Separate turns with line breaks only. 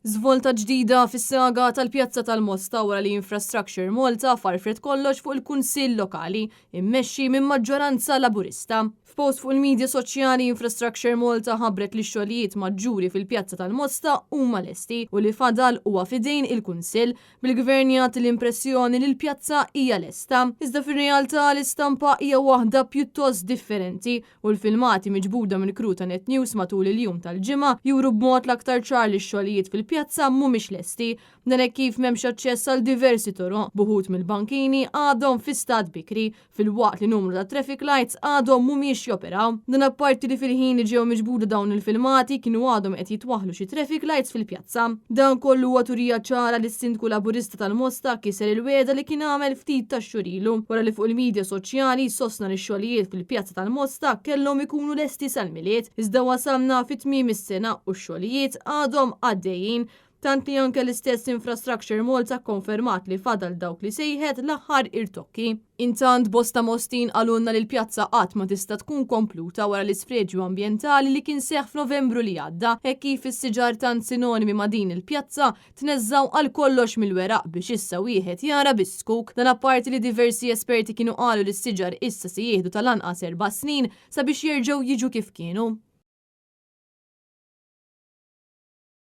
Żvolta ġdida fis-saga tal-Pjazza tal-Mosta wara li Infrastructure Malta farfret kollox fuq il-Kunsill Lokali, immexxi minn maġġoranza Laburista. F'post fuq il-midja soċjali Infrastructure Malta ħabbret li x-xogħlijiet maġġuri fil-Pjazza tal-Mosta huma lesti u li fadal huwa f'idejn il-Kunsill, bil-Gvern jagħti l-impressjoni li l-pjazza hija lesta. Iżda fir-realtà l-istampa hija waħda pjuttost differenti u l-filmati miġbuda mill-crew ta' Net News matul il-jum tal-Ġimgħa juru b'mod l-aktar ċar li x-xogħlijiet fil-pjazza mhumiex lesti. Dan hekk kif m'hemmx aċċess għal diversi toroq, b'uħud mill-bankini għadhom fi stat bikri, filwaqt li numru ta' traffic lights għadhom mhumiex joperaw. Dan apparti li fil-ħin li ġew miġbuda dawn il-filmati kienu għadhom qed jitwaħħlu xi traffic lights fil-pjazza. Dan kollu huwa turija ċara li s-Sindku Laburista tal-Mosta kiser il-wegħda li kien għamel ftit tax-xhur ilu, wara li fuq il-midja soċjali sostna li x-xogħlijiet fil-Pjazza tal-Mosta kellhom ikunu lesti sal-Milied, iżda wasalna fi tmiem is-sena u x-xogħlijiet għadhom għaddejjin, tant li anke l-istess Infrastructure Malta kkonfermat li fadal dawk li sejħet l-aħħar irtokki. Intant, bosta Mostin qalulna li l-pjazza qatt ma tista' tkun kompluta wara l-isfreġju ambjentali li kien seħħ f'Novembru li għadda, hekk kif is-siġar tant sinonimi ma' din il-pjazza tneżżgħu għal kollox mill-weraq biex issa wieħed jara bis-zkuk. Dan apparti li diversi esperti kienu qalu li s-siġar issa se jieħdu tal-anqas erba' snin sabiex jerġgħu jiġu kif kienu.